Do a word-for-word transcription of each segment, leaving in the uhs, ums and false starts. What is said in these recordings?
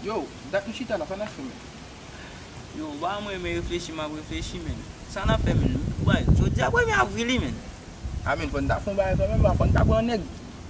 Yo, dat nou chita la, sa n ap fè, men? Yo, ba mwen, men reflechi, m ap reflechi, men. Sa n ap fè, men? Bay, jodi a premye avril, wi, men. A, men, fò n ta fè yon bagay kanmenm, ba, fò n ta pran nèg.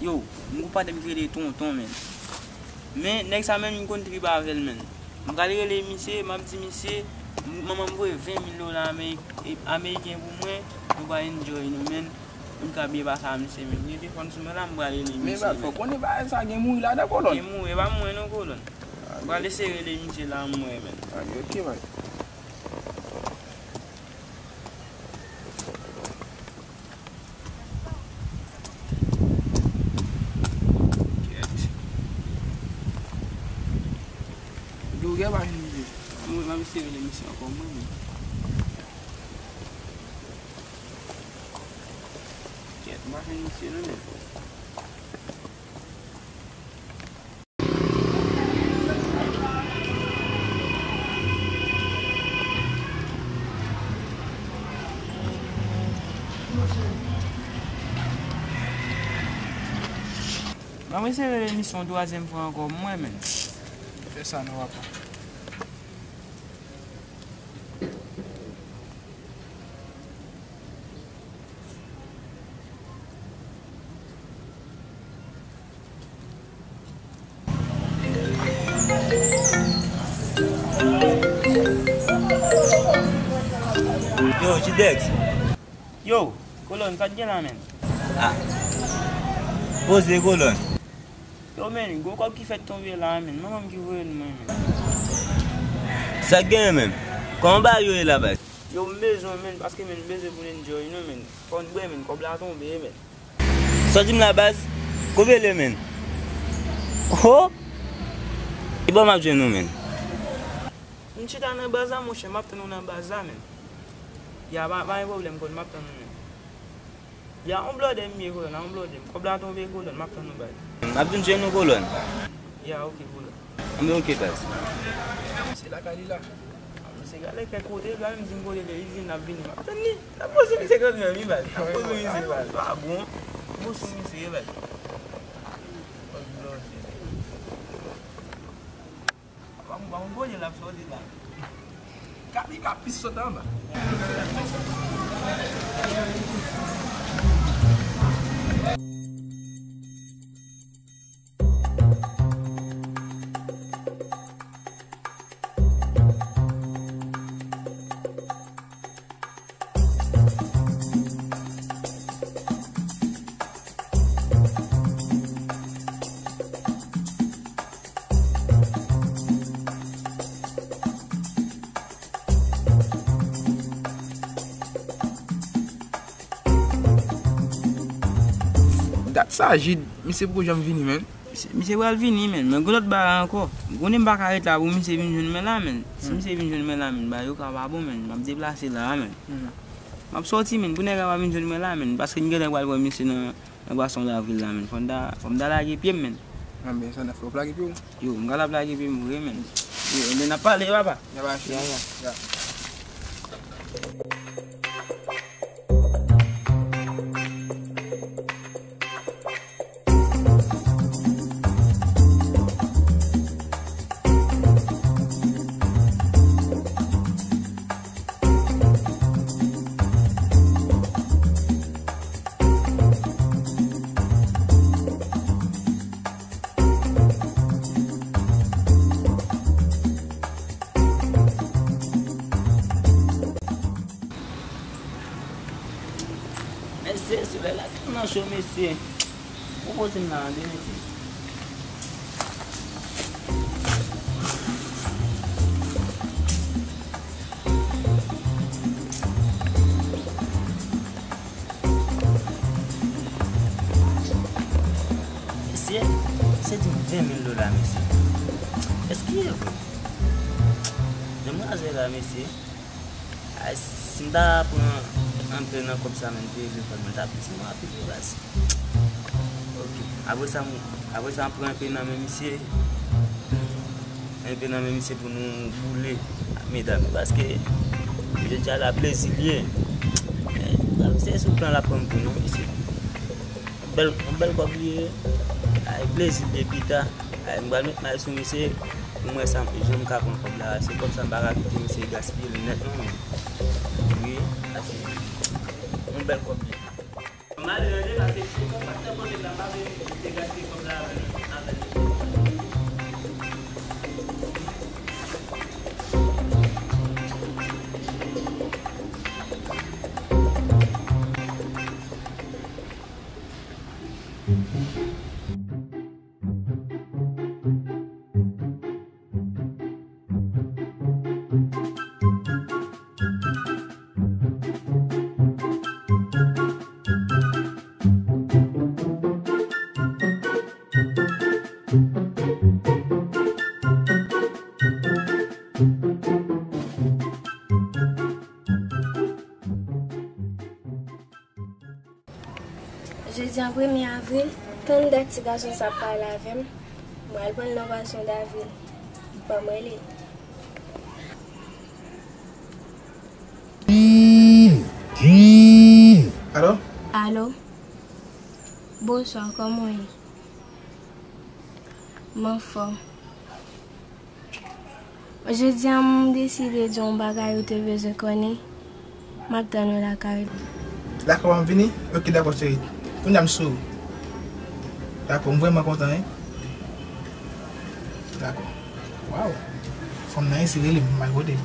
Yo, m gon patnè m ki rele Tonton, men. Men, nèg sa, men, m konn trip avè l, men. M pral rele misye, m ap di misye, m-, manman m voye ven mil dola Amerik-, e, ameriken pou mwen, nou pral enjoy nou, men. M ka byen pase a misye, men. M gen telefòn sou mwen la, m pral rele misye, men. Men, baz, fò konnen bagay sa gen mouri ladan, kolòn. Gen mouri, e pa mouri non, kolòn. M pral eseye rele misye la, m wè, men. A, ok, baz. Kèt. Yo, gen pa vin vre. Mwen, m ap eseye rele misye ankò, mwen, men. Kèt, m pa jwenn misye non, men. Ban mwen eseye rele misye yon twazyèm fwa ankò, mwen menm. Fè sa non, papa. Yo, Jidex. Yo, kolòn, sa k gen la, menn? Ah. Poze, kolòn. Yo, menn, gwo kòb ki fèk tonbe la, menn. Manman m ki voye l mwen, menn. Sa k genyen, menn? Kòman bagay yo ye la, baz? Yo, m bezwen, menn, paske, menn, m bezwen pou n enjoy, non, menn. Fò n bwè, menn, kòb la tonbe, menn. Sa w di m la, baz? Kote l ye, menn? Ho! Ki bò m ap jwenn ou, menn? M chita nan baz la, monchè, m ap tann ou nan baz la, menn. Ya, pa, pa gen pwoblèm, kolòn, m ap tann ou, menn. Ya, on blòdè m ye, kolòn, on blòdè m. Kòb la tonbe, kolòn, m ap tann ou, baz. M ap vin jwenn ou, kolòn. Ya, ok, kolòn. Anben, ok, baz. Se lakay li la. Se gade kèk kote, la menm di m kote l ye, li di n ap vini, m ap tann li. N ap poze misye kanmenm, wi, baz. N ap poze misye, baz. Pa bon. Bon sou misye, baz. Pa m, pa m konnen l ap sòti la. Ka li ka plis sot anba. Dat sa, Jid, misye poko janm vini, menn. Misye, misye pral vini, menn. Men gen lòt bagay ankò. M konnen m pa ka ret la pou misye vin jwenn mwen la, menn. Si misye vin jwenn mwen la, menn, bagay yo ka pa bon, menn. M ap deplase la, menn. M ap sòti, menn, pou nèg la pa vin jwenn mwen la, menn. Paske m genlè pral wè misye nan, nan pwason lavi la, menn. Fò m ta, fò m ta lage pye m, menn. Anben, sa n ap fè, w ap lage pye w? Yo, m ka ap lage pye m vre, menn. Yo, enben n ap pale, papa. Ya, ba, ya, ya. Ya. Mesye, solèy la tèlman cho, mesye. Pwopoze m la, tande, mesye. Mesye, misye di m ven mil dola, mesye. Èske e vre? Demwazèl la, mesye. Ay, si m ta pran anpil nan kòb sa, menn, peye telefòn mwen, ta piti mwen anpil, wi, baz. Ok. Apre sa, m, apre sa, m pran enpe nan men misye. Enpe nan men misye pou nou boule ak medam yo, paske jodi a la, plezi l ye. Men, misye sou plan l ap pran m tou, non, misye. Yon bèl, yon bèl kòb li ye. Ay, plezi l ye pita. Ay, m pral met may sou misye. Mwen sa, jan m ka pran kòb la, se kòb sa m pa ka kite misye gaspiye l nèt non. Wi, sa se yon bèl kòb li. M ale ranje paske se kòb pa t nan pòch la, m pa vle misye gaspiye kòb la avè l. Jodi a premye avril, tann dat ti gason sa ap pale avè m. Mwen al pran l nan pwason davril. Ban m rele l. Alo? Alo? Bonswa, kòman w ye? M anfòm. Jodi a, m deside di w yon bagay ou te bezwen konnen. M ap tann ou lakay ou. Dakò, m ap vini? Ok, dakò, cheri. Kounye a m sou ou. Dakò, m vrèman kontan, wi. Dakò. Waw. Fanm nan isi rele m, m al kote l.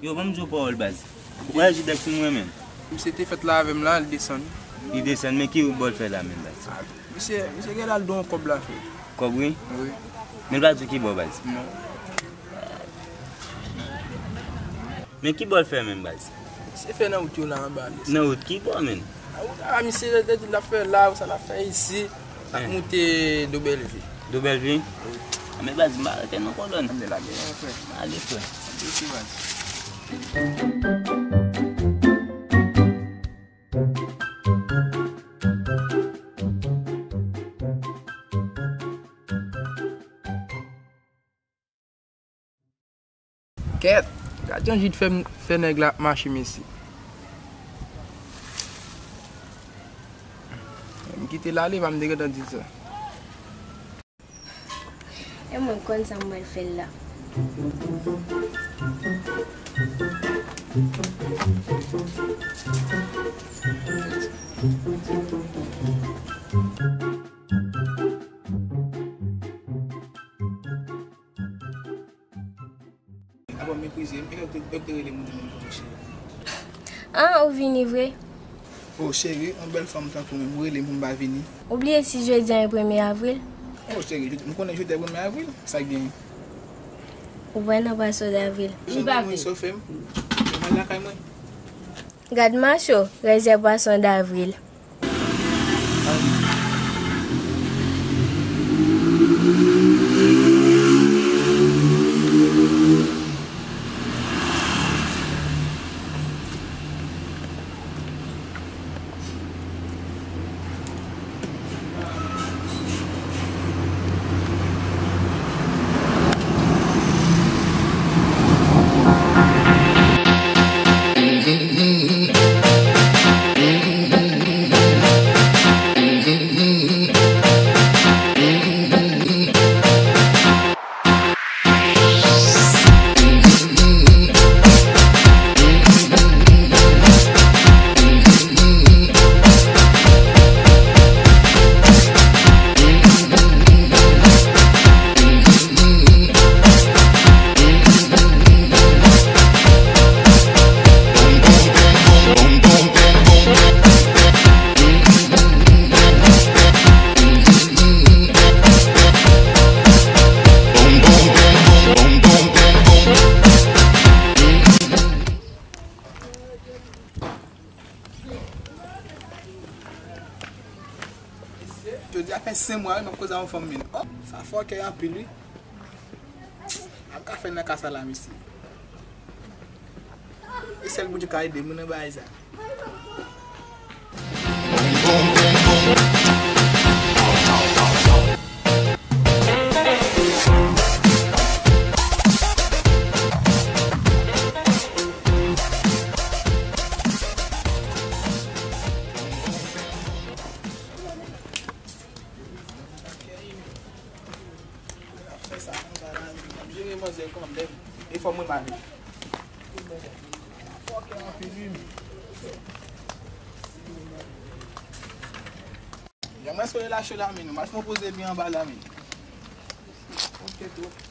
Yo, ban m di w pawòl, baz. Ou wè Jidex nou renmen? Misye te fèt la avè m la, li desann. Li desann, men ki bò l fè la menm, baz? Misye, misye gen la l dwe yon kòb la, frè. Kòb, wi? Wi. Men l pa di w ki bò, baz? Non. Men ki bò l fè menm, baz? Se fè nan wout yo la anba, mesye. Nan wout ki bò, menn? A, wout a, misye, lè di l ap fè la, sa l ap fè isi, l ap moute Dobèlvi. Dobèlvi? Wi. A, men baz, m pa rete nan kolòn. Ann ale, ann ale, frè. Ale, frè. Ann ale, frè. Kèt, gad jan Jid fè m, fè nèg la ap mache, mesye. M kite l ale, pa m te gentan di l sa. E mwen konn sa m pral fè l la. Apa w meprize m, e yo te, yo te rele moun nan moun tonton cheri. Ah, ou vini vre? Oh, cheri, yon bèl fanm tankou mwen, ou rele m pou m pa vini. Ou bliye si jodi a e premye avril? Oh, cheri, m konnen jodi a premye avril, sa k genyen? Ou pral nan pwason davril. Jan nou mwen sofe m, mwen lakay mwen. Gad macho, rèzè pwason davril. Jodi a fè senk mwa wi m ap koze a yon fanm, men. Oh, sa fòkè anpil wi. Nan ka sa la, mesye. E sèl Bondye ka ede moun nan bagay sa. Fè sa konsa la, m ap jere manzè kanmenm. E fò mwen mare. Fòkè anpil, wi, men. Jan mwen sou relasyon la, men, nou mal fè yon poze byen anba la, men. Fòkè twòp.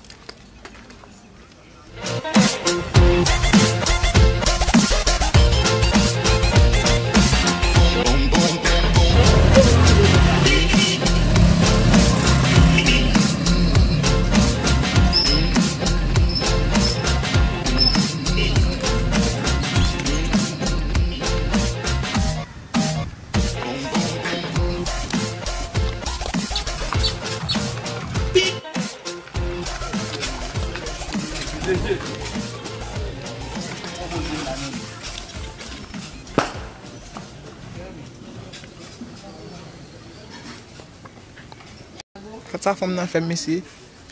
Gad sa fanm nan fè m, mesye.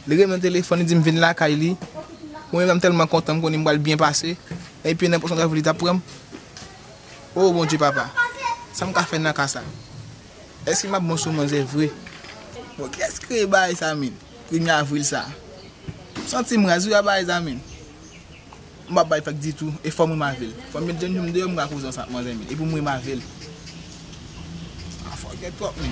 Li rele m nan telefòn, li di m vin lakay li. Mwen menm, m tèlman kontan, m konnen m pral byen pase. Epi nenpòt sa li t ap pran m. O Bondye papa, sa m ka fè nan ka sa? Èske m ap bon sou manzè vre? Bon, kiyès ki kreye bagay sa, men? Premye avril sa. M santi m raz wi a bagay sa, men. M p ap bay fèk ditou, e fò m rive avè l. Fò m met jenn fi m deyò, m ka koze ansanm ak manzè m, epi m rive avè l. A fòkè twòp, men.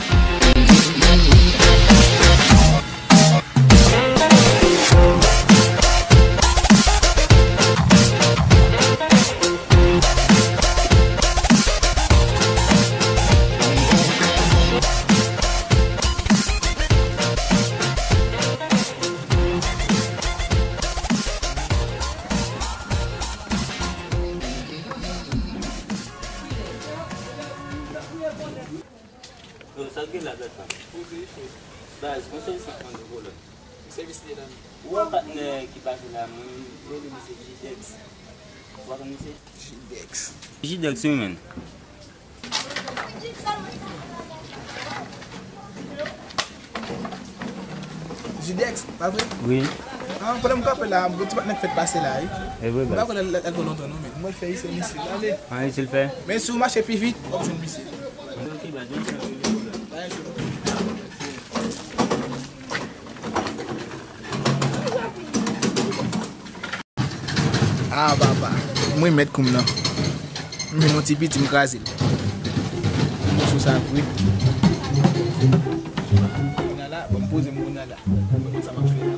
Yo, sa k gen la, blèd sa? Poze, frè. Baz, mwen sèvis sa k mande pwoblèm. Sèvis li la. Ou wè patnè ki pase la, mwen rele misye Jidex. Ou pa konn misye? Jidex. Jidex, wi, men. Jidex, pa vre? Wi. Ah, pandan m kanpe la, gon ti patnè k fèk pase la, wi. E vre, baz. M pa konn lè l pran lontan, non, men. Mwen fè isi, misye, ale. Ah, isi l fè? Men si w mache pi vit, w ap jwenn misye. Ok, baz, mwen fè. Pa gen pwoblèm. Ah, papa. Mwen mèt kou m nan. M jwenn yon ti piti, m kraze l. Sou sa vre. Kounye a la, bon, m poze m kounye a la. Mwen konn sa m ap fè la.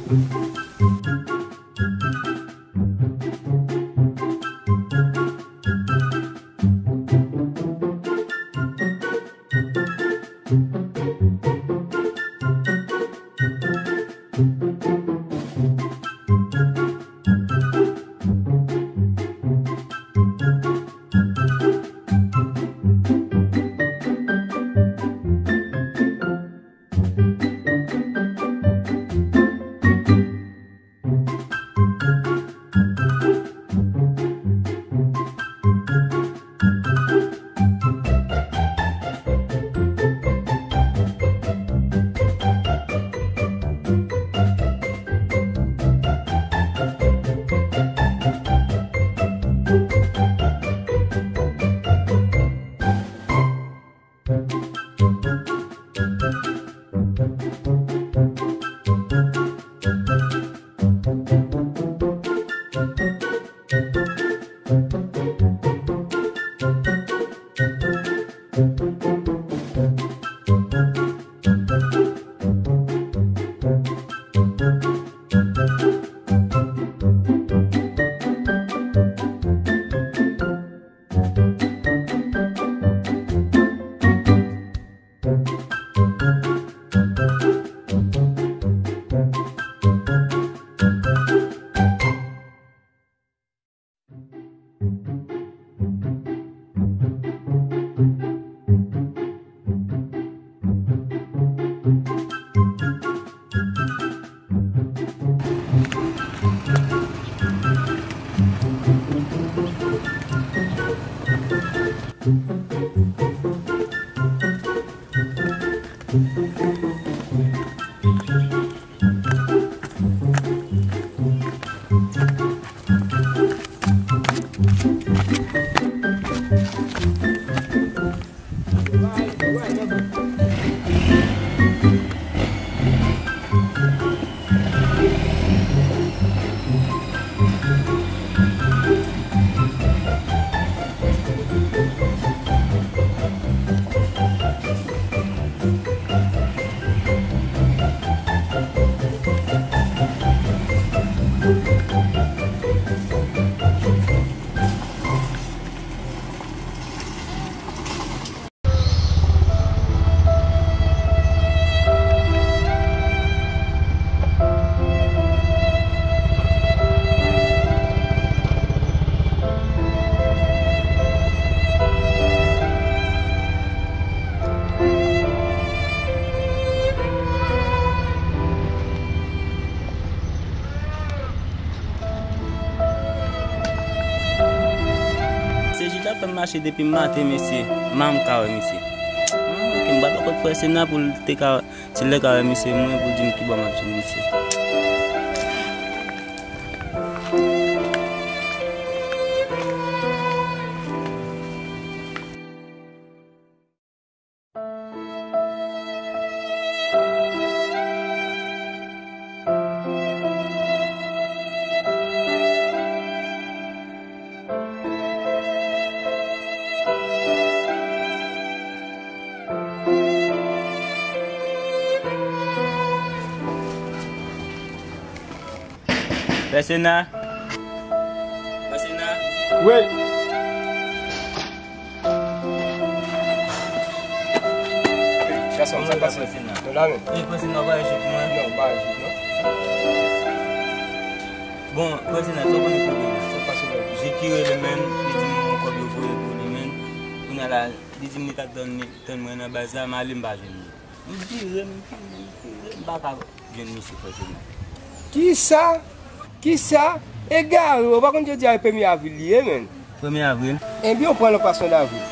Fè m mache depi maten, mesye. M pa ka wè misye. Ah, ok, m pral pran kòd frè Sena pou l te ka, si l te ka wè misye, mwen, pou l di m kibò m ap jwenn misye. Frè Sena. Frè Sena. Wi. Gason, sa pase? Frè Sena. Nou la menm. E, frè Sena, w pa rejte pou mwen? Non, m pa rejte, non. Bon, frè Sena, sa w konnen pwoblèm la? Sa pase menm? Jik ki rele menm, li di m yon kòb yo voye pou li menm. Kounye a la, li di m li t ap tann, tann mwen nan baz la, m ale m pa jwenn li. M vire, m vire, m vire, m pa ka jwenn misye, frè Sena. Kisa? Kisa? Egare, ou pa konn jodi a e premye avril li ye, menn? Premye avril? Ebyen, ou pran l an pwason davril.